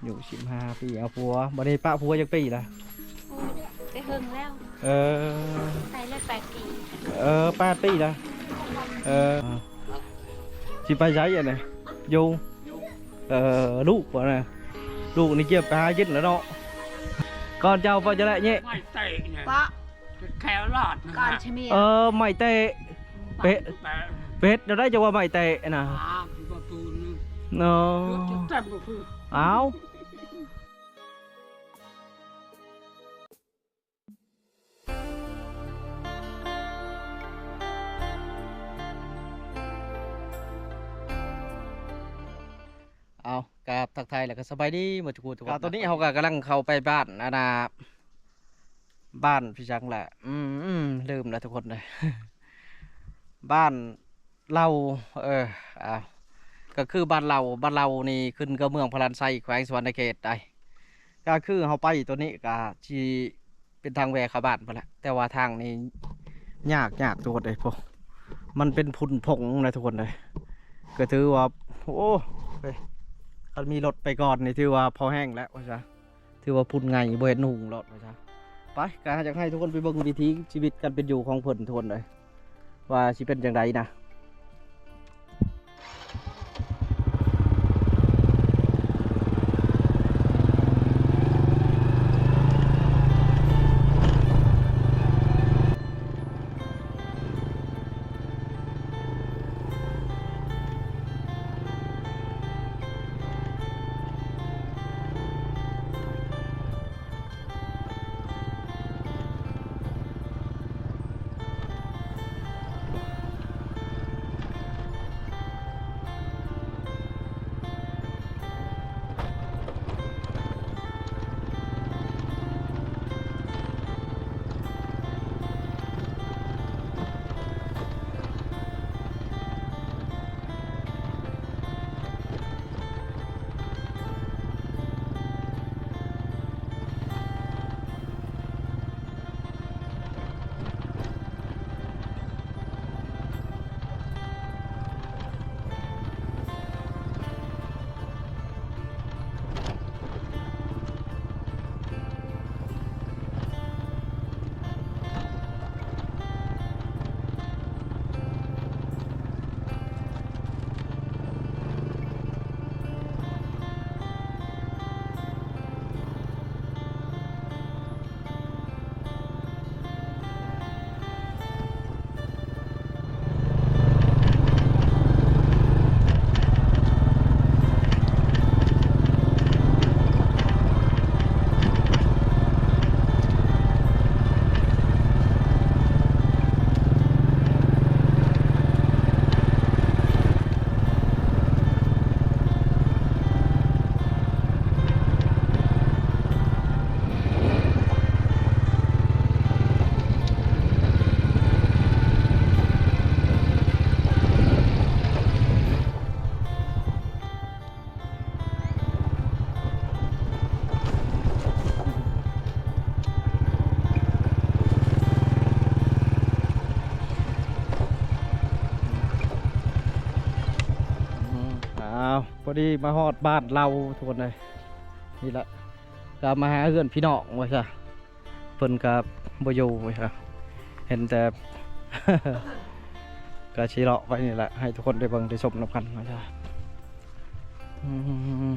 ຢູ່ສິບຫ້າປີ ເອົາຜົວ. ບັດນີ້ປະຜົວຈັກປີລະ? ໂອ້ຍ ໄດ້ເຫິງແລ້ວ. ເອີ ໄດ້ແລ້ວແປດປີ. ເອີ ແປດປີລະ. ເອີ ຊິໄປໃສອັນນີ້? ຢູ່ ເອີ ລູກບໍ່ນະ? ລູກນີ້ກຽມໄປຫາກິນແລ້ວເນາະ. ກ່ອນເຈົ້າໄປຈະແລະແຍະ ໄມ້ແຕະນະ ປະ ແຄລອດນະ ການຊະເມຍ. ເອີ ໄມ້ແຕະ ເປັດ ເປັດແນວໃດຈັ່ງວ່າໄມ້ແຕະນະ? ເນາະ ເອົາ. ເອົາ ກາບທັກທາຍ ແລ້ວກໍສະບາຍດີໝົດທຸກຄົນ. ຕອນນີ້ເຮົາກໍກຳລັງເຂົ້າໄປບ້ານ ອັນນ່າ ບ້ານພີ່ສັງລະ ອືມ ລືມແລ້ວທຸກຄົນເອີຍ ບ້ານ ເລົ່າ ເອີ ອ່າ ກໍຄືບ້ານເລົ່າ ບ້ານເລົ່ານີ້ຂຶ້ນກັບເມືອງພະລານໄຊ ແຂວງສະຫວັນນະເຂດໄດ໋. ກໍຄືເຮົາໄປຕົວນີ້ກໍຊິເປັນທາງແວ່ເຂົ້າບ້ານພຸ້ນແຫຼະ ແຕ່ວ່າທາງນີ້ຍາກ ຍາກທຸກຄົນເອີຍ ໂອ້ ມັນເປັນຝຸ່ນຜົງນະທຸກຄົນເອີຍ. ກໍຖືວ່າ ໂອ້ ເອີຍ ຄັນມີລົດໄປກ່ອນນີ້ຖືວ່າພໍແຮງແລ້ວວ່າຊະ. ຖືວ່າພຸ້ນໄງ ບໍ່ເຫັນຫຸງລອດວ່າຊະ. ໄປ ກະຢາກໃຫ້ທຸກຄົນໄປເບິ່ງວິຖີຊີວິດການເປັນຢູ່ຂອງເພິ່ນທຸກຄົນເອີຍ ວ່າຊິເປັນຈັ່ງໃດນະ. ອືມ ອ້າວ ພໍດີມາຮອດບ້ານເລົ່າທຸກຄົນເອີຍ. ນີ້ລະ ກໍມາຫາເຮືອນພີ່ນ້ອງວ່າຊະ. ເພິ່ນກໍບໍ່ຢູ່ ເຫັນແຕ່ ກໍຊິເລາະໄປນີ້ແຫຼະ ໃຫ້ທຸກຄົນໄດ້ເບິ່ງໄດ້ຊົມນຳກັນວ່າຊະ. ອືມ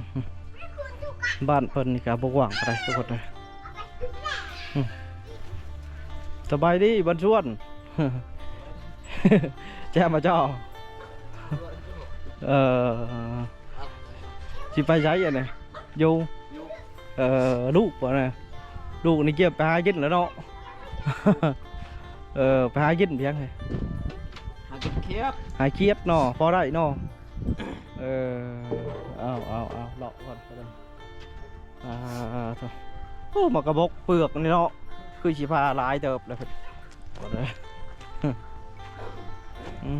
ບ້ານເພິ່ນນີ້ກໍບໍ່ກວ້າງປານໃດທຸກຄົນເອີຍ. ອືມ ສະບາຍດີ ບ້ານສວນ ແຈ່ມມາເຈົ້າ. ເອີ ຊິໄປໃສອັນນີ້? ຢູ່ ເອີ ລູກບໍ່ນະ? ລູກນີ້ກຽມໄປຫາກິນແລ້ວເນາະ. ເອີ ໄປຫາກິນພຽງ ຫາກິນຂຽດ ຫາຂຽດເນາະ ພໍໄດ້ເນາະ. ເອີ ເອົາ ເອົາ ເອົາ ເລາະກ່ອນ. ອ່າ ໂອ້ ໝາກກະບົກເປືອກນີ້ເນາະ ຄືຊິພາຫຼາຍເຕີບເລີຍ. ອື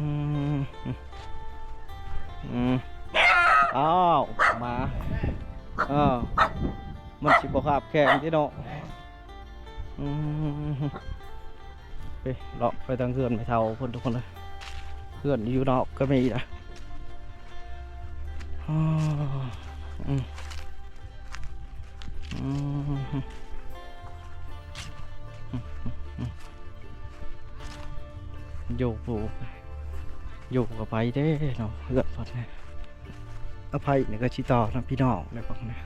ມ ອືມ ອ້າວ ໝາ ເອີ ມັນຊິບໍ່ຄາບແຂ້ງຕິເນາະ. ອືມ ໄປເລາະໄປທາງເຮືອນແມ່ເຖົ້າເພິ່ນທຸກຄົນເອີຍ. ເຮືອນຢູ່ນອກກໍມີນະ. ອືມ ອືມ ຢູ່ຜູ້ ຢູ່ກັບໃຜເດ້ເນາະ ເຮືອນເພິ່ນນີ້ ອະໄພນີ້ກໍຊິຕໍ່ນຳພີ່ນ້ອງແລ້ວພວກນີ້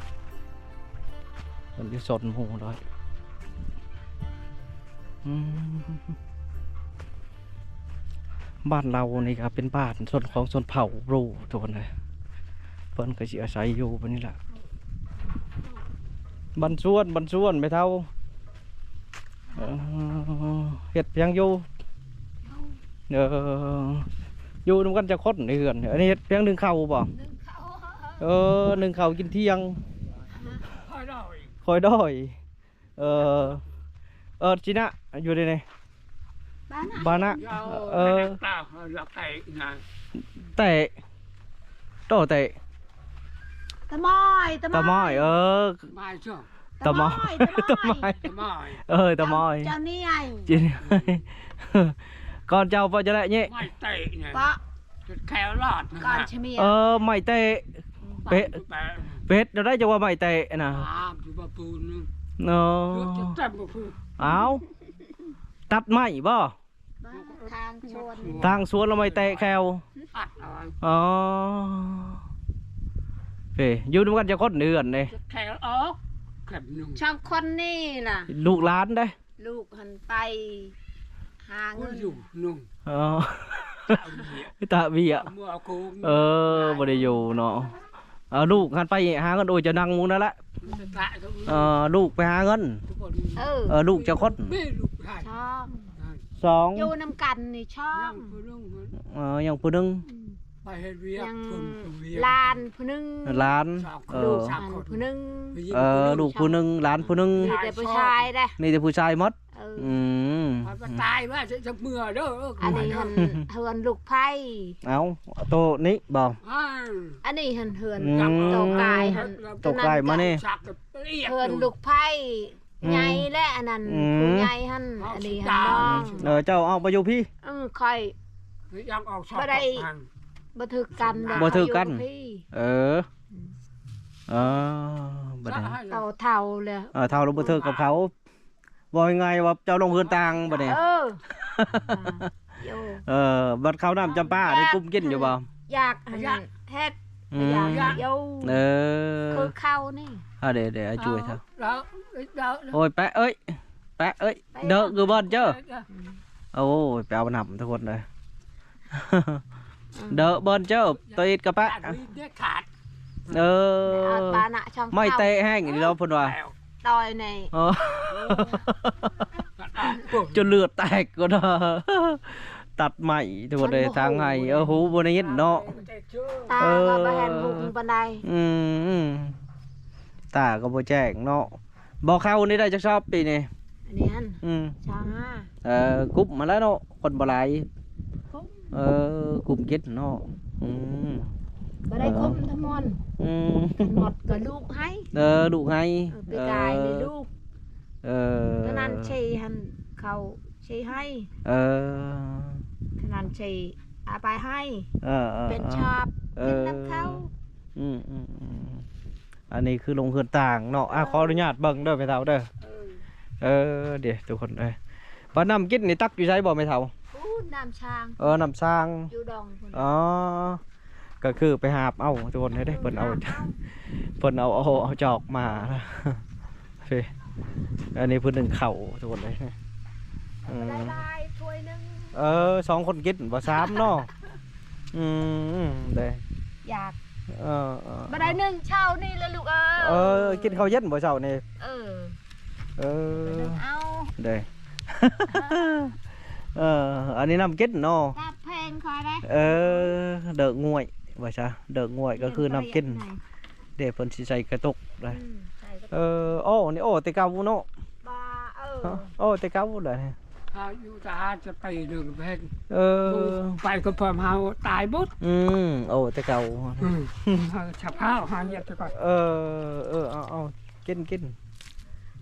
ເພິ່ນຢູ່ຊົນໝູ່ເລີຍ. ອືມ ບ້ານລາວນີ້ກໍເປັນບ້ານຊົນຂອງຊົນເຜົ່າບຣູ ທຸກຄົນເອີຍ ເພິ່ນກໍຊິອາໄສຢູ່ແບບນີ້ແຫຼະ ບ້ານຊວນ ບ້ານຊວນ ແມ່ເຖົ້າ ເອີ ເຮັດຫຍັງຢູ່? ເອີ ຢູ່ນຳກັນຈັກຄົນໃນເຮືອນ? ອັນນີ້ເຮັດຫຍັງ ໜຶ້ງເຂົ້າບໍ່? ໜຶ້ງເຂົ້າ ເອີ ໜຶ້ງເຂົ້າກິນທ່ຽງ ຄ່ອຍດ້ອຍ ຄ່ອຍດ້ອຍ. ເອີ ເອີ ຈີນະ ຢູ່ໃນນີ້ ບານະ ບານະ ເອີ ແຕະ ໂຕແຕະ ຕະໝ້ອຍ ຕະໝ້ອຍ ຕະໝ້ອຍ ເອີ ຕະໝ້ອຍ ຕະໝ້ອຍ ຕະໝ້ອຍ ຕະໝ້ອຍ ເອີ ຕະໝ້ອຍ ເຈົ້ານີ້ໄອ້ ຈີນະ ກ່ອນເຈົ້າປະຈະແລະເຍ ໄມ້ແຕະນີ້ ປະ ແຄລອດ ກ່ອນຊະເມຍ ເອີ ໄມ້ແຕະ ເປັດ ເປັດ ແນວໃດຈັ່ງວ່າໄມ້ແຕະນະ ເນາະ ເອົາ ຕັດໄມ້ບໍ່? ທາງສວນ ທາງສວນລະໄມ້ແຕະແຄວ ອໍ ເອີ ຢູ່ນຳກັນຈັກຄົນເຮືອນນີ້? ສອງຄົນນີ້ລະ ລູກຫຼານເດ້ ລູກຫັ້ນໄປຫາເງິນ ອໍ ຕະວຽກ ເອີ ບໍ່ໄດ້ຢູ່ເນາະ ເອີ ລູກຫັ້ນໄປຫາເງິນ ໂອ້ຍ ຈະນັ່ງໝູ່ນັ້ນລະ ເອີ ລູກໄປຫາເງິນ ເອີ ເອີ ລູກຈັກຄົນ? ສອງ ສອງ ຢູ່ນຳກັນນີ້ສອງ ເອີ ຍັງຜູ້ໜຶ່ງ ອືມ ໄປເຮັດວຽກ ຍັງ ເພິ່ນຜູ້ວຽກ ຫຼານຜູ້ໜຶ່ງ ຫຼານ ເອີ ລູກຫັ້ນຜູ້ໜຶ່ງ ເອີ ລູກຜູ້ໜຶ່ງ ຫຼານຜູ້ໜຶ່ງ ມີແຕ່ຜູ້ຊາຍເດ້ ມີແຕ່ຜູ້ຊາຍໝົດ ເອີ ອືມ ຕາຍວ່າຈະເມືອເດີ ອັນນີ້ຫັ້ນເຮືອນລູກໃຜ? ເອົ້າ ໂຕນີ້ບໍ່? ອັນນີ້ຫັ້ນເຮືອນ ອືມ ໂຕກາຍຫັ້ນ ໂຕກາຍມານີ້ ເຮືອນລູກໃຜ ອືມ ໃຫຍ່ແຫຼະ ອັນນັ້ນ ອືມ ຜູ້ໃຫຍ່ຫັ້ນ ອັນນີ້ຫັ້ນ ເອີ ເຈົ້າອອກໄປຢູ່ພີ້ ເອີ ຂ້ອຍ ບໍ່ໄດ້ ບໍ່ຖືກກັນ ບໍ່ຖືກກັນ ເອີ ເອີ ບໍ່ໄດ້ ເຖົ້າ ເຖົ້າແລ້ວ ເອີ ເຖົ້າແລ້ວບໍ່ຖືກກັບເຂົາ ເວົ້າງ່າຍໆວ່າເຈົ້າລົງເຮືອນຕ່າງບັດນີ້ ເອີ ເອີ ບັດເຂົ້ານ້ຳຈຳປານີ້ກຸມກິນຢູ່ບໍ່? ຢາກເຮັດ ອືມ ຢາກຢູ່ ເອີ ຄືເຂົານີ້ ເອົາເດ້ໆ ອາຈຸ້ຍເຖົ້າ ໂອ້ຍ ແປະເອີຍ ແປະເອີຍ ເດີກຢູ່ບ່ອນເຈົ້າ ໂອ້ຍ ໄປເອົານ້ຳທຸກຄົນເອີຍ ເດີກບ່ອນເຈົ້າ ໂຕອິດກະປະ ເອີ ໄມ້ແຕະແຮງອີ່ຫຼີເນາະ ເພິ່ນວ່າ ຕອຍໃນ ອໍ ຈົນເລືອດແຕກພຸ້ນນະ ຕັດໄມ້ທຸກຄົນເອີຍ ທາງໄຮ່ ເອີ ຫູບໍ່ໄດ້ຍິນເນາະ ຕາກໍບໍ່ເຫັນຮຸ່ງປານໃດ ອືມ ຕາກໍບໍ່ແຈ້ງເນາະ ບໍ່ເຂົ້ານີ້ໄດ້ຈັກຊອບປີນີ້? ອັນນີ້ຫັ້ນ ອືມ ຊາວຫ້າ ເອີ ກຸ້ມຫັ້ນແຫຼະເນາະ ຄົນບໍ່ຫຼາຍ ກຸ້ມ ເອີ ກຸ້ມກິນເນາະ ອືມ ບໍ່ໄດ້ກຸ້ມທັງໝົດ ອືມ ທັງໝົດກໍລູກໃຫ້ ເອີ ລູກໃຫ້ ເອີ ປີກາຍນີ້ ເອີ ລູກ ເອີ ຂະໜາດເຊຫັ້ນ ເຂົາເຊໃຫ້ ເອີ ຂະໜາດເຊເອົາໄປໃຫ້ ເອີ ເປັນຊອບ ເອີ ກິນນຳເຂົາ ອືມໆໆ ອັນນີ້ຄືລົງເຮືອນຕ່າງເນາະ ອ່າ ຂໍອະນຸຍາດເບິ່ງເດີແມ່ເຖົ້າເດີ ເອີ ເອີ ເດ ທຸກຄົນເອີຍ ວ່ານ້ຳກິນນີ້ຕັກຢູ່ໃສບໍ່ແມ່ເຖົ້າ? ພຸ້ນ ນ້ຳຊາງ ເອີ ນ້ຳຊາງ ຢູ່ດອງພຸ້ນ ອໍ ກໍຄືໄປຫາບເອົາທຸກຄົນເອີຍ ເດ້ ເພິ່ນເອົາ ເພິ່ນເອົາ ເອົາ ເອົາຈອກມາ ເອີ ອັນນີ້ຜູ້ໜຶ່ງເຂົ້າທຸກຄົນເອີຍ ອືມ ຫຼາຍໆ ຖ້ວຍໜຶ່ງ ເອີ ສອງຄົນກິນບໍ່ ສາມເນາະ ອືມ ເດ້ ຢາກ ເອີໆ ບໍ່ໄດ້ໜຶ່ງເຊົ້ານີ້ລະລູກເອີຍ ເອີ ກິນເຂົ້າເຢັນບໍ່ເຊົ້ານີ້ ເອີ ເອີ ເອົາ ເດ້ ເອີ ອັນນີ້ນ້ຳກິນເນາະ ຕາແພງຂ້ອຍເດ້ ເອີ ເດີກງວຍວ່າຊະ ເດີກງວຍກໍຄືນ້ຳກິນ ເດ້ ເພິ່ນຊິໃສ່ກະຕຸກໄດ້ ອືມ ໃສ່ກະຕຸກ ເອີ ໂອ້ ນີ້ໂອ້ແຕ່ເກົ່າເນາະ ບໍ່ ເອີ ໂອ້ແຕ່ເກົ່າໄດ໋ ພາຍຸທະຫານຈະໄປເລື່ອງແພງ ເອີ ໄປກໍພວກເຮົາຕາຍໝົດ ອືມ ໂອ້ແຕ່ເກົ່າ ອືມ ເຮົາສະພາບຫາເຮັດແຕ່ກ່ອນ ເອີ ເອີ ເອົາ ເອົາ ກິນ ກິນ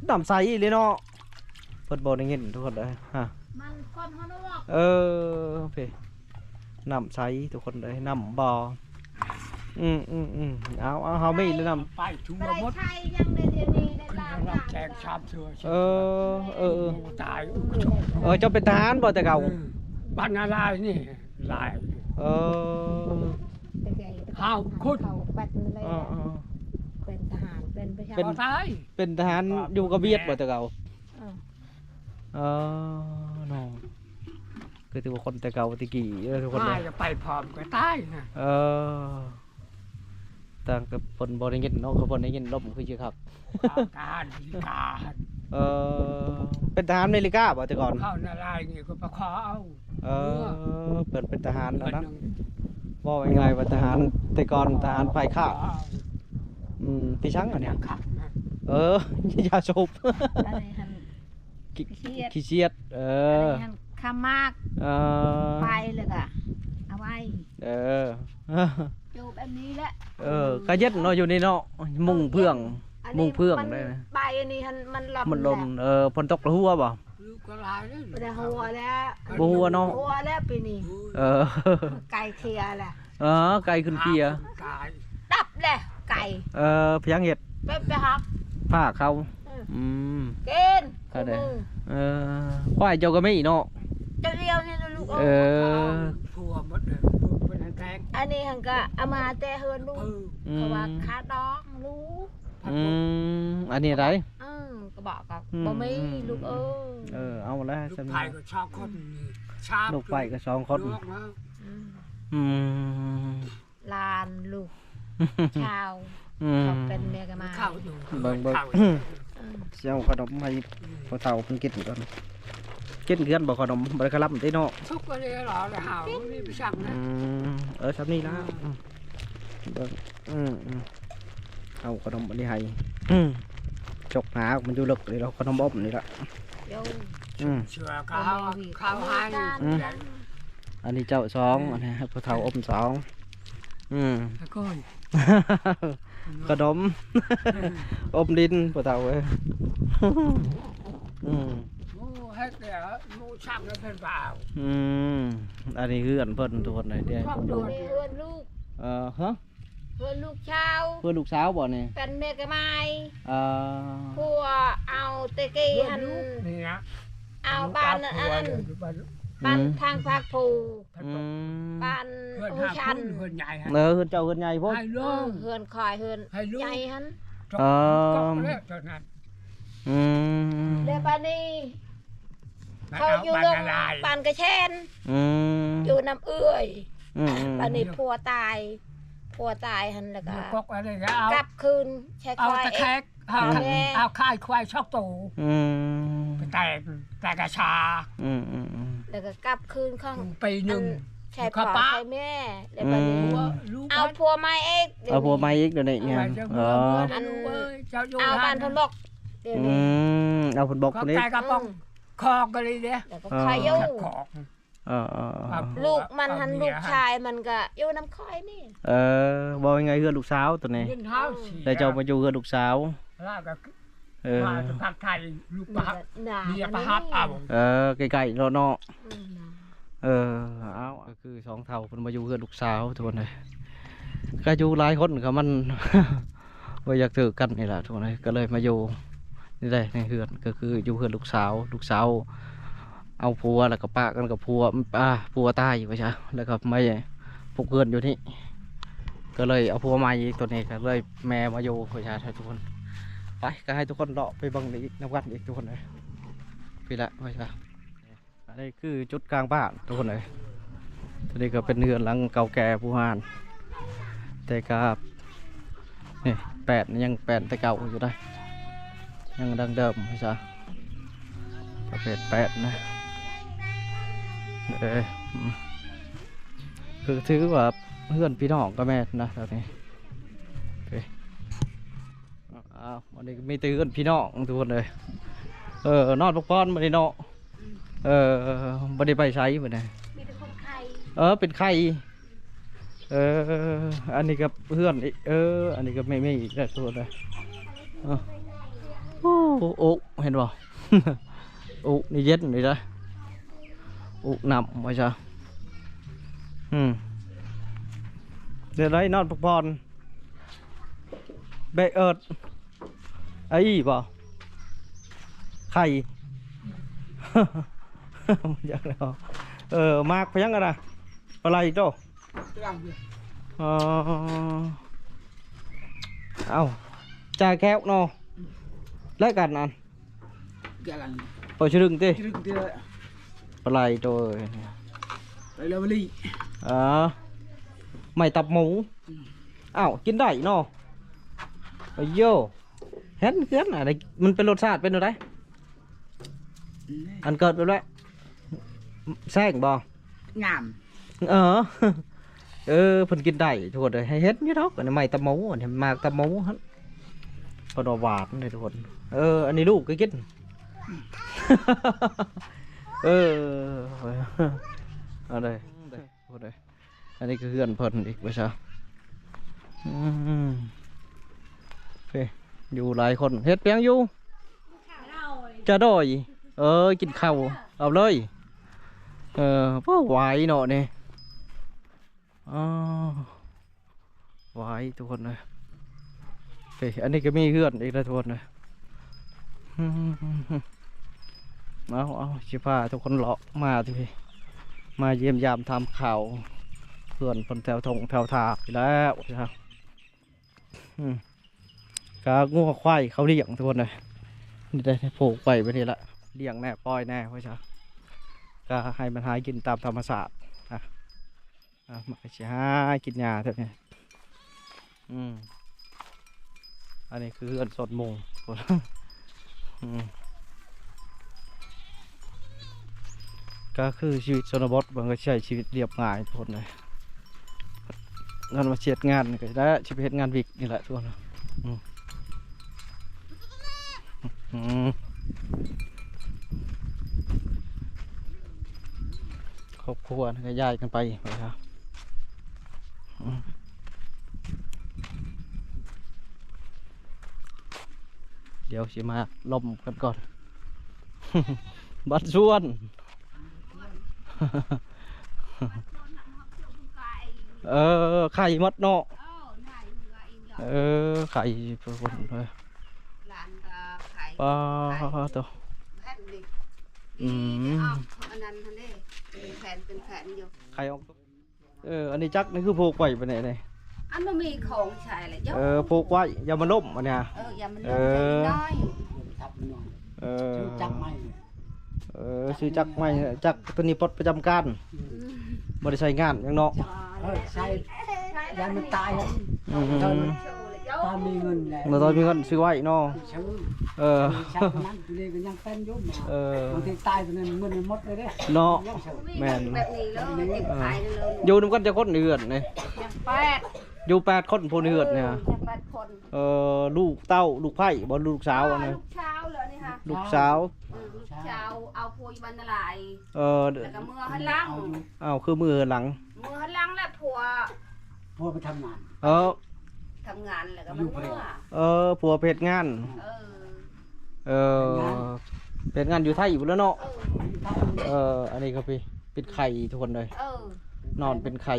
ນ້ຳໃສອີ່ຫຼີເນາະ ເພິ່ນບໍ່ໄດ້ຍິນທຸກຄົນເອີຍ ຮະ ມັນຄົນຮອດນອກ ເອີ ພີ້ ນ້ຳໃສທຸກຄົນເອີຍ ນ້ຳບໍ່ ອືມໆໆ ເອົາ ເອົາ ເຮົາມີແລ້ວນ້ຳ ໄປທຸ່ມໝົດ ໄດ້ໃຊ້ຍັງໃນດຽວນີ້ໄດ້ ແຈງຊາມເທື່ອ ເອີ ເອີ ເອີ ຕາຍ ເອີ ເຈົ້າເປັນທະຫານບໍ່ແຕ່ເກົ່າ? ເອີ ບ້ານນາລາຍນີ້ຫຼາຍ ເອີ ຫ້າຄົນ ເອີ ເອີ ເປັນທະຫານ ເປັນປະຊາ ເປັນ ຕາຍ ເປັນທະຫານຢູ່ກະບຽດບໍ່ແຕ່ເກົ່າ? ເອີ ເອີ ເນາະ ຄືຖືວ່າຄົນແຕ່ເກົ່າແຕ່ກີ້ເດີທຸກຄົນເດີ ຕາຍກໍໄປພ້ອມກັນຕາຍນະ ເອີ ຕ່າງກັບເພິ່ນບໍ່ໄດ້ຍິນເນາະ ເຂົາບໍ່ໄດ້ຍິນລົມຄືຊິຄັກ ທະຫານອາເມລິກາ ເອີ ເປັນທະຫານອາເມລິກາບໍ່ແຕ່ກ່ອນ? ເຂົ້ານາລາຍນີ້ກໍໄປຂໍເອົາ ເອີ ເພິ່ນເປັນທະຫານແລ້ວນະ ເວົ້າງ່າຍໆວ່າທະຫານແຕ່ກ່ອນ ທະຫານຝ່າຍຄ້າ ອືມ ທີ່ສັງອັນນີ້ ເອີ ຢາສູບ ອັນນີ້ຫັ້ນ ຂີ້ ຂີ້ສຽດ ເອີ ອັນນີ້ຫັ້ນຄຳໝາກ ເອີ ໄປແລ້ວກະເອົາໄວ້ ເອີ ຢູ່ແບບນີ້ແຫຼະ ເອີ ກະເຢັນເນາະ ຢູ່ນີ້ເນາະ ມຸງເພື່ອງ ມຸງເພື່ອງໄດ້ນະ ໃບອັນນີ້ຫັ້ນມັນຫຼົ່ນ ມັນຫຼົ່ນ ເອີ ຝົນຕົກແລ້ວຮົ່ວບໍ່? ບໍ່ໄດ້ຮົ່ວແລ້ວ ບໍ່ຮົ່ວເນາະ ຮົ່ວແລ້ວປີນີ້ ເອີ ໄກ່ເຄຍແຫຼະ ເອີ ໄກ່ຂຶ້ນເຄຍ ດັບແຫຼະໄກ່ ເອີ ພະຍັງເຮັດ ໄປ ໄປຮັບ ພາເຂົາ ອືມ ອືມ ກິນ ເອີ ຄວາຍເຈົ້າກໍມີເນາະ ເຈົ້າດຽວນີ້ນະລູກເອີຍ ເອີ ຜົວໝົດເລີຍ ອັນນີ້ຫັ້ນກະເອົາມາແຕ່ເຮືອນລູກ ອືມ ເພາະວ່າຄາດອງລູກ ອືມ ອັນນີ້ໃດ ເອີ ກະບອກກໍ ອືມ ບໍ່ມີລູກເອີຍ ເອີ ເອົາແລ້ວ ລູກໃຜກໍສອງຄົນ ລູກໃຜກໍສອງຄົນ ອືມ ອືມ ຫຼານລູກຊາວ ອືມ ເຂົາເປັນເມຍກະມາ ເບິ່ງ ເບິ່ງ ຊິເອົາຂະໜົມໃຫ້ ອືມ ພໍ່ເຖົ້າເພິ່ນກິນກ່ອນ ກິນເກືອນບໍ່ຂະໜົມ ບໍ່ໄດ້ຄະລຳຕິເນາະ ສຸກກວ່ານີ້ລະ ໄດ້ຫາວ ມີໄປສັ່ງນະ ອືມ ເອີ ຊ່ຳນີ້ລະ ອືມ ເບິ່ງ ອືມ ອືມ ເອົາຂະໜົມອັນນີ້ໃຫ້ ອືມ ຈົກໜາ ມັນຢູ່ເລິກນີ້ລະ ຂະໜົມອົບນີ້ລະ ໂຍ ອືມ ເຊື່ອເຂົາ ເຂົາໃຫ້ ອືມ ອັນນີ້ເຈົ້າສອງ ອືມ ອັນນີ້ໃຫ້ພໍ່ເຖົ້າອົບສອງ ອືມ ຂະໜົມ ອົບດິນພໍ່ເຖົ້າເອີຍ ອືມ ໂອ້ ເຮັດແລ້ວ ໝູສັກແລ້ວເພິ່ນວ່າເອົາ ອືມ ອັນນີ້ເຮືອນເພິ່ນທຸກຄົນເລີຍເດ້ ເຮືອນລູກ ເອີ ຮະ ເຮືອນລູກສາວ ເຮືອນລູກສາວບໍ່ນີ້ ເປັນເມຍກະມາຍ ເອີ ຜົວເອົາແຕ່ກີ້ຫັ້ນ ເອົາບ້ານອັນນັ້ນ ບ້ານທາງພາກພູ ອືມ ບ້ານໂຮຊັນ ເອີ ເຮືອນເຈົ້າເຮືອນໃຫຍ່ພຸ້ນ ເຮືອນຂ້ອຍເຮືອນໃຫຍ່ຫັ້ນ ເອີ ອືມ ແລ້ວບາດນີ້ ເຂົາຢູ່ເລື່ອງບ້ານກະແຊນ ອືມ ຢູ່ນຳເອື້ອຍ ອືມໆ ບາດນີ້ຜົວຕາຍ ຜົວຕາຍຫັ້ນ ແລ້ວກະກັບຄືນໃສ່ຂ້ອຍເອງ ເອົາແຕ່ແຂກ ເອົາ ເອົາຂາຍຄວາຍສອງໂຕ ອືມ ໄປແຕ່ງ ແຕ່ງກະຊາ ອືມໆໆ ແລ້ວກະກັບຄືນຂອງ ປີໜຶ່ງ ໃສ່ພໍ່ໃສ່ແມ່ ແລ້ວບາດນີ້ ອືມ ເອົາຜົວໃໝ່ອີກ ເອົາຜົວໃໝ່ອີກດຽວນີ້ ເອີ ອັນ ເອົາບ້ານເພິ່ນບອກ ດຽວນີ້ ອືມ ເອົາເພິ່ນບອກ ຂອບໃຈກະປອງ ອືມ ຂອງກະລີເດ້ ແລ້ວກໍຂາຍຢູ່ ເອີໆໆ ລູກມັນຫັ້ນ ລູກຊາຍມັນກະຢູ່ນຳຂ້ອຍນີ້ ເອີ ເວົ້າງ່າຍໆ ເຮືອນລູກສາວໂຕນີ້ ແລ້ວເຈົ້າມາຢູ່ເຮືອນລູກສາວ ເອີ ມາຈາກພາກໄທ ລູກປະ ເມຍປະຫັບເອົາ ເອີ ໃກ້ໆ ເນາະ ເນາະ ອືມ ເອີ ເອົາ ຄືສອງເຖົ້າເພິ່ນມາຢູ່ເຮືອນລູກສາວທຸກຄົນເອີຍ ກະຢູ່ຫຼາຍຄົນກະມັນບໍ່ຢາກຖືກກັນນີ້ລະທຸກຄົນເອີຍ ກະເລີຍມາຢູ່ນີ້ແຫຼະ ໃນເຮືອນ ກະຄືຢູ່ເຮືອນລູກສາວ ລູກສາວເອົາຜົວ ແລ້ວກະປະກັນກັບຜົວ ອາ ຜົວຕາຍວ່າຊະ ແລ້ວກະມາປຸກເຮືອນຢູ່ນີ້ ກະເລີຍເອົາຜົວໃໝ່ອີກ ໂຕນີ້ກະເລີຍແມ່ມາຢູ່ວ່າຊະທຸກຄົນ ໄປ ກະໃຫ້ທຸກຄົນເລາະໄປເບິ່ງອີກນຳກັນອີກທຸກຄົນເອີຍ ພີ້ແຫຼະວ່າຊະ. ອັນນີ້ຄືຈຸດກາງບ້ານທຸກຄົນເອີຍ ໂຕນີ້ກະເປັນເຮືອນຫຼັງເກົ່າແກ່ບູຮານ ແຕ່ກະ ນີ້ແປ້ນຍັງແປ້ນແຕ່ເກົ່າຢູ່ໄດ໋ ຍັງດັ້ງເດີມວ່າຊະ ປະເພດແປ້ນນະ ເອີ ອືມ ຄືຖືວ່າເຮືອນພີ່ນ້ອງກະແມ່ນນະແຖວນີ້ ເອີ ອ້າວ ອັນນີ້ມີແຕ່ເຮືອນພີ່ນ້ອງທຸກຄົນເອີຍ ເອີ ນອນພັກຜ່ອນມື້ນີ້ເນາະ ເອີ ບໍ່ໄດ້ໄປໃສມື້ນີ້ ມີແຕ່ຄົນໄຂ້ ເອີ ເປັນໄຂ້ ເອີ ອັນນີ້ກະເຮືອນອີກ ເອີ ອັນນີ້ກະມີ ມີອີກແລ້ວທຸກຄົນເອີຍ ເອີ ໂອ້ ໂອ້ ເຫັນບໍ່ ໂອ້ ນີ້ເຢັນນີ້ນະ ໂອ້ ນ້ຳວ່າຊະ ອືມ ແນວໃດ ນອນພັກຜ່ອນ ເບະເອີດ ໄອ້ບໍ່ ໄຂ່ ບໍ່ຈັກແລ້ວ. ເອີ ໝາກພະຍັງຫັ້ນນະ ປາໄຫຼໂຕ. ອໍ ເອົ້າ ຈ່າແກ້ວເນາະ ແລະກັນອັນ ແກ້ວກັນ ເປີດຊະດຶງຕິ ຊະດຶງຕິ ປາໄຫຼໂຕເອີຍ ໄປແລ້ວມາລີ ເອີ ໄມ້ຕັບໝູ. ອືມ ອ້າວ ກິນໄດ້ເນາະ. ໂອ້ໂຢ ເຫັນ ເຫັນ ອັນນີ້ມັນເປັນລົດຊາດເປັນແນວໃດ? ອັນເກີດແບບໃດ ແຊງບໍ່? ງາມ ເອີ ເອີ ເພິ່ນກິນໄດ້ທຸກຄົນເອີຍ ໃຫ້ເຫັນຢູ່ດອກ. ອັນນີ້ໄມ້ຕຳໝູ ອັນນີ້ໝາກຕຳໝູຫັ້ນ ເພິ່ນວ່າຫວານເດ້ທຸກຄົນ. ເອີ ອັນນີ້ລູກກໍກິນ ເອີ ເອົາເດີ. ໂອ້ ອັນນີ້ຄືເຮືອນເພິ່ນອີກວ່າຊະ. ອືມ ເອີ ຢູ່ຫຼາຍຄົນ ເຮັດຫຍັງຢູ່? ຈະດອຍ ເອີ ກິນເຂົ້າ ເອົາເລີຍ. ເອີ ໂອ້ ຫວາຍເນາະນີ້ ອໍ ຫວາຍທຸກຄົນເອີຍ. ເອີ ອັນນີ້ກໍມີເຮືອນອີກແລ້ວທຸກຄົນເອີຍ. ເອົາ ເອົາ ຊິພາທຸກຄົນເລາະມາທີ່ ມາຢ້ຽມຢາມຖາມຂ່າວເພື່ອນເພິ່ນແຖວທົ່ງແຖວທ່ານີ້ແຫຼະ. ອືມ ກະງົວຄວາຍເຂົາລ້ຽງທຸກຄົນເອີຍ ນີ້ໄດ້ ໄດ້ຜູກໄວ້ແບບນີ້ລະ ລ້ຽງແດ່ ປ່ອຍແດ່ ວ່າຊະ ກະໃຫ້ມັນຫາກິນຕາມທຳມະຊາດ. ອ່ະ ອ່ະ ມັນກໍຊິຫາກິນຫຍ້າແຖວນີ້. ອືມ ອັນນີ້ຄືເຮືອນຊານມຸງ ອືມ ກໍຄືຊີວິດຊົນນະບົດ ມັນກໍໃຊ້ຊີວິດລຽບງ່າຍທຸກຄົນເອີຍ. ຄັນວ່າຊິເຮັດງານກໍໄດ້ ຊິໄປເຮັດງານວິກນີ້ແຫຼະທຸກຄົນ. ອືມ ອືມ ຄອບຄົວນີ້ກໍຍ້າຍກັນໄປ ໄປ ອືມ ດຽວຊິມາລົມກັນກ່ອນ ບັດຊວນ ເອີ ໄຂ່ໝົດເນາະ ເອີ ໄຂ່ພຸ້ນເອີຍ. ປາໂຕ ອືມ ອັນນັ້ນຫັ້ນເດ້ ເປັນແຜ່ນ ເປັນແຜ່ນຢູ່ ໄຂ່ອອກ. ເອີ ອັນນີ້ຈັກນີ້ຄືຜູກໄວ້ປານໃດນີ້? ອັນບໍ່ມີຂອງໃຊ້ແລ້ວ ເອີ ຜູກໄວ້ ຢ່າມັນລົ້ມ ອັນນີ້ ເອີ ຢ່າມັນລົ້ມ ເອີ ເອີ ຊື້ຈັກໃໝ່ ເອີ ຊື້ຈັກໃໝ່ ຈັກໂຕນີ້ປົດປະຈຳການ ອືມ ບໍ່ໄດ້ໃຊ້ງານຫຍັງເນາະ ເອີ ໃຊ້ ຢ້ານມັນຕາຍ ອືມ ຕອນມີເງິນແຫຼະ ເມື່ອຕອນມີເງິນຊື້ໄວ້ເນາະ ເອີ ໃຊ້ຕົວນັ້ນຕົວນີ້ກໍຍັງເປັນຢູ່ ເອີ ບາງທີຕາຍຕົວນັ້ນເງິນໝົດເລີຍເດ້ເນາະ ແມ່ນ ແບບນີ້ເລີຍ ເອີ ຢູ່ນຳກັນຈັກຄົນໃນເຮືອນນີ້? ແປດ ຢູ່ແປດຄົນຜູ້ໃນເຮືອນນີ້ ເອີ ແປດຄົນ ເອີ ລູກເຕົ້າ ລູກໃພ້ບໍ່ ລູກສາວ ອ່າ ອັນນັ້ນ ລູກສາວແລ້ວນີ້ຫະ ລູກສາວ ເອີ ລູກສາວເອົາຜົວຢູ່ບ້ານນາລາຍ ເອີ ແລ້ວກໍເມືອເຮືອນຫຼັງ ອ້າວ ຄືເມືອເຮືອນຫຼັງ ເມືອເຮືອນຫຼັງແລ້ວຜົວ ຜົວໄປທຳງານ ເອີ ທຳງານແລ້ວກໍມາເມືອ ເອີ ຜົວໄປເຮັດງານ ເອີ ເອີ ເຮັດງານ ເຮັດງານຢູ່ໄທພຸ້ນແຫຼະເນາະ ເອີ ເອີ ອັນນີ້ກໍເປັນໄຂ່ທຸກຄົນເອີຍ ເອີ ນອນເປັນໄຂ່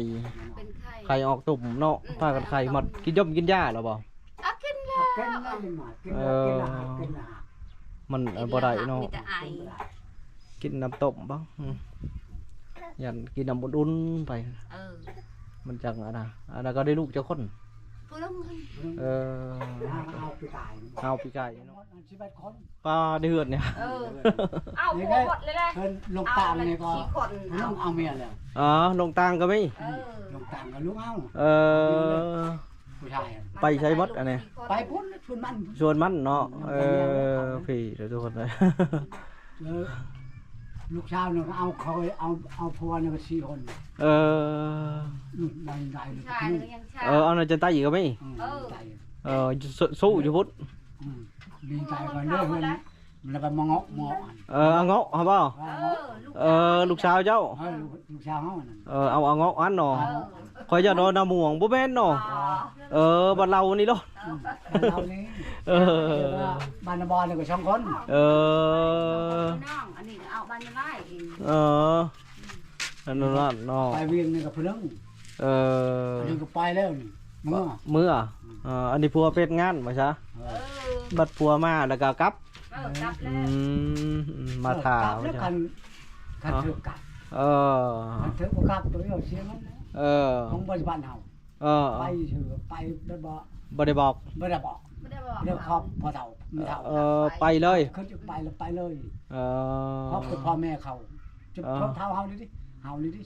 ເປັນໄຂ່ ໄຂ່ອອກຕຸ່ມເນາະ ອືມ ພາກັນໄຂ່ໝົດ ກິນຢົມກິນຢາແລ້ວບໍ່? ອາ ກິນແລ້ວ ກິນແລ້ວ ກິນແລ້ວ ເອີ ກິນແລ້ວ ກິນແລ້ວ ມັນ ເອີ ບໍ່ໄດ້ເນາະ ກິນແຕ່ໄອ ກິນນ້ຳຕົ້ມບໍ່? ອືມ ຢ້ານກິນນ້ຳອຸ່ນໆໄປ ເອີ ມັນຈັ່ງອັນນະ ອັນນັ້ນກໍໄດ້ລູກຈັກຄົນ? ຜູ້ລະຄົນ ເອີ ເອົາປີກາຍ ເອົາປີກາຍເນາະ ສິບແປດຄົນ ປາເດືອນນີ້ ເອີ ເອົາຜົວໝົດເລີຍແຫຼະ ເພິ່ນລົງຕ່າງນີ້ກໍ ຜູ້ໜຶ່ງເອົາເມຍແລ້ວ ອໍ ລົງຕ່າງກໍມີ ເອີ ລົງຕ່າງກໍລູກເອົາ ເອີ ຜູ້ຊາຍ ໄປໃສໝົດອັນນີ້? ໄປພຸ້ນ ສວນມັນ ສວນມັນເນາະ ອືມ ເອີ ພີ່ເດີທຸກຄົນເອີຍ ເອີ ລູກສາວນີ້ກໍເອົາ ເຂົາເອົາ ເອົາຜົວນີ້ກໍສີ່ຄົນ ເອີ ອືມ ໄດ້ ໄດ້ ຜູ້ຊາຍກໍຍັງຊ້າ ເອີ ເອົາໃນຈັນໄຕກໍມີ ອືມ ເອີ ໄດ້ ເອີ ຢູ່ ສູ້ຢູ່ພຸ້ນ ອືມ ດີໃຈກ່ອນເດີ ມັນລະໄປມາເງາະໝໍ ເອີ ເອົາເງາະຫັ້ນບໍ່? ເອີ ເອີ ລູກສາວເຈົ້າ ເອີ ລູກ ລູກສາວເຮົານັ້ນ ເອີ ເອົາ ເອົາເງາະຫັ້ນເນາະ ເອີ ຂ້ອຍຢ້ານວ່າໜ້າມ່ວງ ບໍ່ແມ່ນເນາະ ອໍ ເອີ ບ້ານເຮົານີ້ເນາະ ອືມ ບ້ານເຮົານີ້ ເອີ ບ້ານນາບອນນີ້ກໍສອງຄົນ ເອີ ນ້ອງ ອັນນີ້ກໍເອົາບ້ານນາລາຍອີກ ເອີ ອັນນັ້ນເນາະ ໄປວຽງນີ້ກໍຜູ້ໜຶ່ງ ເອີ ອັນນີ້ກໍໄປແລ້ວນີ້ ເມືອ ເມືອ ອືມ ເອີ ອັນນີ້ຜົວໄປເຮັດງານວ່າຊະ ເອີ ບັດຜົວມາແລ້ວກໍກັບ. ເອີ ກັບແລ້ວ ອືມ ມາຖ້າ ເອີ ກັບແລ້ວ ຄັນ ຄັນຖືກກັບ. ເອີ ຄັນຖືກບໍ່ກັບ ຕົວເອງເສຍເງິນ. ເອີ ຂອງບໍລິສັດເຮົາ. ເອີ ໄປຊື່ໄປ ບໍ່ ບໍ່ໄດ້ບອກ ບໍ່ໄດ້ບອກ ບໍ່ໄດ້ບອກ ບໍ່ໄດ້ບອກ ເລື່ອງຄອບພໍ່ເຖົ້າແມ່ເຖົ້າ. ເອີ ໄປເລີຍ ເຂົາຈະໄປແລ້ວໄປເລີຍ. ເອີ ຄອບກັບພໍ່ແມ່ເຂົາ ຈະ ເອີ ເຂົາເຖົ້າເຮົານີ້ຕິ ເຮົານີ້ຕິ. ອໍ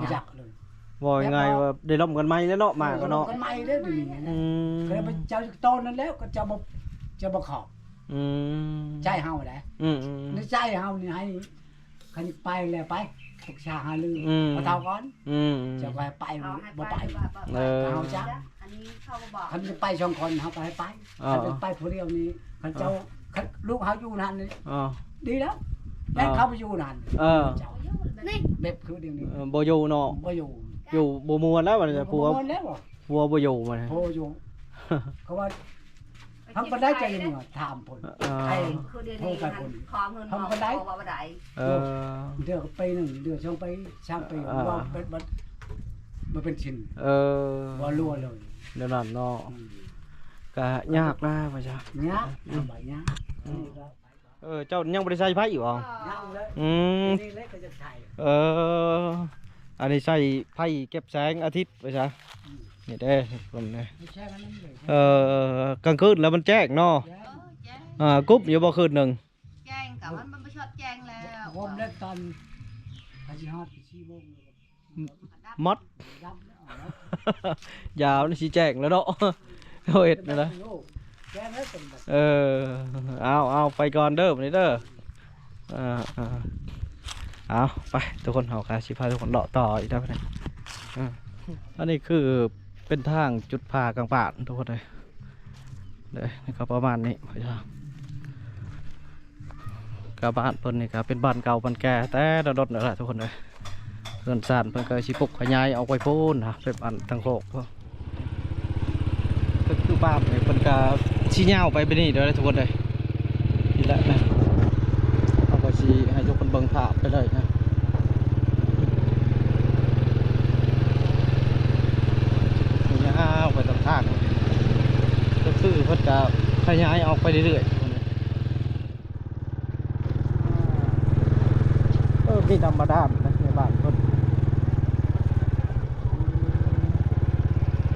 ບໍ່ຈັກເລີຍ ເວົ້າງ່າຍໆວ່າໄດ້ລົມກັນໃໝ່ແລ້ວເນາະ ມາກໍເນາະ ລົມກັນໃໝ່ເດ້ດຽວນີ້ນະ. ອືມ ກໍເຈົ້າຕອນນັ້ນແລ້ວ ກໍເຈົ້າບໍ່ ເຈົ້າບໍ່ຂອບ. ອືມ ໃຈເຮົາໄດ໋. ອືມໆໆ ໃນໃຈເຮົານີ້ໃຫ້ ຄັນໄປແລ້ວໄປ ປຶກສາຫາລື ອືມ ພໍ່ເຖົ້າກ່ອນ. ອືມໆ ເຈົ້າກໍໃຫ້ໄປ ເອົາໃຫ້ ບໍ່ໄປ ໄປ ບໍ່ໄປ ເອີ ເຮົາຈັກ ອັນນີ້ເຂົາບໍ່ບອກ ຄັນຈະໄປສອງຄົນເຮົາກໍໃຫ້ໄປ. ເອີ ຄັນຈະໄປຜູ້ດຽວນີ້ ຄັນເຈົ້າ ເອີ ຄັນລູກເຮົາຢູ່ນັ້ນນີ້ ເອີ ດີແລ້ວ ເອີ ແລ້ວເຂົາໄປຢູ່ນັ້ນ. ເອີ ເຈົ້າ ນີ້ ແບບຄືດຽວນີ້ ເອີ ບໍ່ຢູ່ເນາະ ບໍ່ຢູ່ ຢູ່ບໍ່ມ່ວນແລ້ວບັດນີ້ ບໍ່ ຜົວ ມ່ວນແລ້ວ ຜົວບໍ່ຢູ່ບັດນີ້ ຜົວຢູ່ ເຂົາວ່າ ທຳປານໃດຈະຍັງວ່າຖາມພຸ້ນ ເອີ ໃຫ້ໂທໄປພຸ້ນ ທຳປານໃດ ເອີ ເດືອນປີໜຶ່ງ ເດືອນສອງປີ ສາມປີ ເອີ ວ່າເປັນ ມັນ ມັນເປັນຊິນ ເອີ ບໍ່ຮົ່ວເລີຍ ແນວນັ້ນເນາະ. ອືມ ກະຍາກນະວ່າຊະ ຍາກ ອືມ ລຳບາກຍາກ. ອືມ ເອີ ເຈົ້າຍັງບໍ່ໄດ້ໃສ່ໄຟອີກບໍ່? ຍັງເລີຍ ອືມ ນີ້ເລີຍກໍຈະໃສ່. ເອີ ອັນນີ້ໃສ່ໄຟເກັບແສງອາທິດໄວ້ຊະ. ອືມ ນີ້ເດ້ທຸກຄົນເດ້ ເອີ ກາງຄືນແລ້ວມັນແຈ້ງເນາະ. ແຈ້ງ ເອີ ແຈ້ງ ອ່າ ກຸບຢູ່ບໍ່ຄືນໜຶ່ງ? ແຈ້ງ ກະມັນ ມັນບໍ່ຊອດແຈ້ງແລ້ວ ໂຮມເລີກຕອນ ພາຊິຮອດສີ່ໂມງ ໝົດ ຢາວນີ້ຊິແຈ້ງແລ້ວເນາະ ເຮົາເຮັດນະ. ເອີ ເອົາ ເອົາ ໄປກ່ອນເດີບັດນີ້ເດີ. ເອີ ເອີ ເອົາ ໄປທຸກຄົນ ເຮົາກໍຊິພາທຸກຄົນເລາະຕໍ່ອີກເດີບັດນີ້. ເອີ ອັນນີ້ຄືເປັນທາງຈຸດພາກາງບ້ານທຸກຄົນເອີຍ ເດີ ນີ້ກໍປະມານນີ້. ກະບ້ານເພິ່ນນີ້ກະເປັນບ້ານເກົ່າບ້ານແກ່ແຕ່ດົນໆແລ້ວລະທຸກຄົນເອີຍ. ເຮືອນຊານເພິ່ນກໍຊິປຸກຂະຫຍາຍອອກໄປພຸ້ນນະ ໄປບ້ານທາງໂຄກພຸ້ນ. ກໍຄືບ້ານນີ້ເພິ່ນກໍຊິຍາວໄປແບບນີ້ເດີທຸກຄົນເອີຍ. ນີ້ແຫຼະນະ ເຮົາກໍຊິໃຫ້ທຸກຄົນເບິ່ງພາບໄປເລີຍນະ ຍາວໄປຕາມທາງ ກໍຄືເພິ່ນກໍຂະຫຍາຍອອກໄປເລື້ອຍໆ. ເອີ ມີນ້ຳບາດານນະໃນບ້ານເພິ່ນ.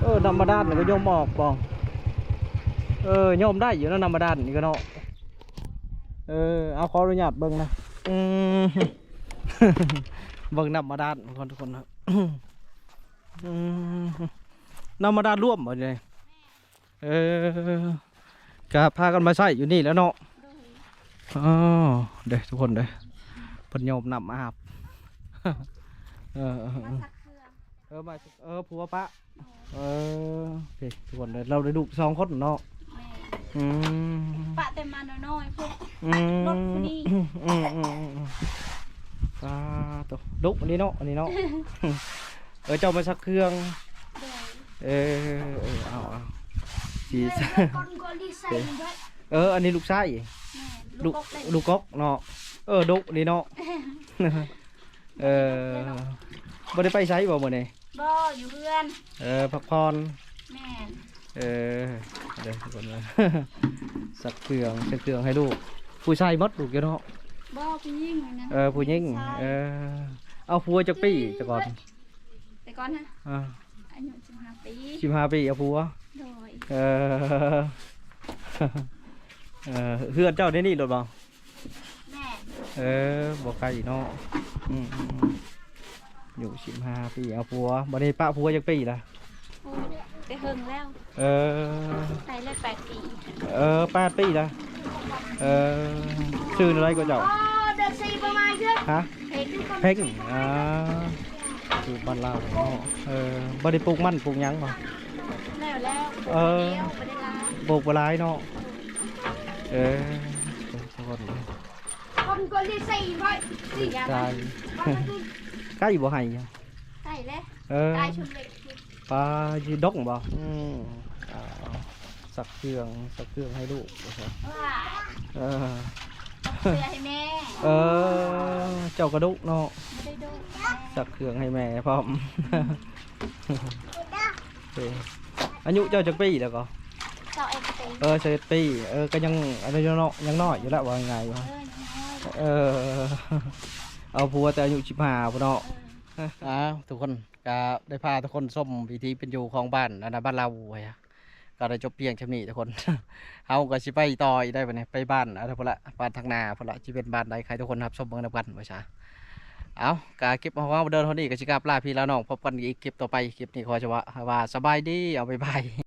ເອີ ນ້ຳບາດານນີ້ກໍຍົມອອກບໍ່? ເອີ ຍົມໄດ້ຢູ່ເນາະ ນ້ຳບາດານນີ້ກໍເນາະ. ເອີ ເອົາ ຂໍອະນຸຍາດເບິ່ງນະ. ອືມ ເບິ່ງນ້ຳບາດານກ່ອນທຸກຄົນນະ. ອືມ ນ້ຳບາດານລວມບໍ່ນີ້? ເອີ ກະພາກັນມາໃຊ້ຢູ່ນີ້ແຫຼະເນາະ. ໂດຍ ອໍ ເດີທຸກຄົນເດີ ເພິ່ນໂຍມນ້ຳອາບ. ເອີ ເອີ ມາສັກເຄື່ອງ ເອີ ມາ ເອີ ຜົວປະ ເອີ ໂອເຄ ທຸກຄົນເດີ ລາວໄດ້ລູກສອງຄົນເນາະ. ແມ່ນ ອືມ ປະແຕ່ມານ້ອຍໆ ພວກ ອືມ ລົດຜູ້ນີ້ ອືມ ອືມ ອືມ ປາໂຕ ດຸອັນນີ້ເນາະ ອັນນີ້ເນາະ. ເອີ ເຈົ້າມາສັກເຄື່ອງ. ໂດຍ ເອີ ເອີ ເອົາ ເອົາ ສີ ເອີ ອັນນີ້ລູກຊາຍ. ແມ່ນ ລູກ ລູກກົກເນາະ. ເອີ ດຸດີເນາະ. ເອີ ບໍ່ໄດ້ໄປໃສບໍ່ມື້ນີ້? ບໍ່ ຢູ່ເຮືອນ. ເອີ ພັກຜ່ອນ. ແມ່ນ ເອີ ເດີທຸກຄົນ ສັກເຄື່ອງ ສັກເຄື່ອງໃຫ້ລູກ. ຜູ້ຊາຍໝົດລູກຢູ່ເນາະ? ບໍ່ ຜູ້ຍິງນະ. ເອີ ຜູ້ຍິງ. ເອີ ເອົາຜົວຈັກປີແຕ່ກ່ອນ? ແຕ່ກ່ອນນະ ອ່າ ອາຍຸສິບຫ້າປີ. ສິບຫ້າປີເອົາຜົວ. ໂດຍ ເອີ ເອີ ເຮືອນເຈົ້າໃນນີ້ໂລດບໍ່? ແມ່ນ ເອີ ບໍ່ໄກເນາະ. ອືມ ອືມ ອືມ ອາຍຸສິບຫ້າປີເອົາຜົວ. ບັດນີ້ປະຜົວຈັກປີລະ? ໂອ້ ແຕ່ເຫິງແລ້ວ. ເອີ ໄດ້ແລ້ວແປດປີ. ເອີ ແປດປີລະ. ເອີ ຊື່ແນວໃດກໍເຈົ້າ? ອໍ ເດືອນສີ່ປະມານເທື່ອ. ຮະ? ເພັງ ເພັງ ອ່າ ຢູ່ບ້ານລາວເນາະ. ເອີ ບໍ່ໄດ້ປູກມັນປູກຫຍັງບໍ່? ແລ້ວແລ້ວ ເອີ ປູກຄົນດຽວ ບໍ່ໄດ້ຫຼາຍ ປູກບໍ່ຫຼາຍເນາະ. ເອີ ຄົນ ຄົນກໍເລີຍໃສ່ໄວ້ ໃກ້ບໍ່ໄຮ່? ໃກ້ແລ້ວ ເອີ ໃກ້ຊຸມເລັກ ປາຢູ່ດົງບໍ່? ອືມ ອ່າ ສັກເຄື່ອງ ສັກເຄື່ອງໃຫ້ລູກວ່າຊັ້ນ. ເອີ ເສື້ອໃຫ້ແມ່. ເອີ ເຈົ້າກະດຸເນາະ. ບໍ່ໄດ້ດຸ ສັກເຄື່ອງໃຫ້ແມ່ພ້ອມ. ເອີ ອາຍຸເຈົ້າຈັກປີແລ້ວກໍ? ซาวเอ็ดปี เออ ซาวเอ็ดปี เออ ก็ยังอายุน้อย ยังน้อยอยู่แล้ว ว่าง่ายๆ อยู่ เออ ยังน้อย เออ เอาผัวแต่อายุสิบห้าพุ้นเนาะ เออ อ้าว ทุกคน ก็ได้พาทุกคนชมวิถีเป็นอยู่ของบ้าน อันนั้น บ้านลาวหั้น ก็ได้จบเพียงเท่านี้ทุกคน เฮาก็สิไปต่ออีกได้บัดนี้ ไปบ้านอันนั้นพุ้นละ บ้านทางหน้าพุ้นละ สิเป็นบ้านใด ให้ทุกคนรับชมเบิ่งนำกันว่าซะ เอา ก็คลิปของเฮาเดินเท่านี้ ก็สิกลับลาพี่ลาน้อง พบกันอีกคลิปต่อไป คลิปนี้ขอจะว่า ว่าสบายดี เอา บ๊ายบาย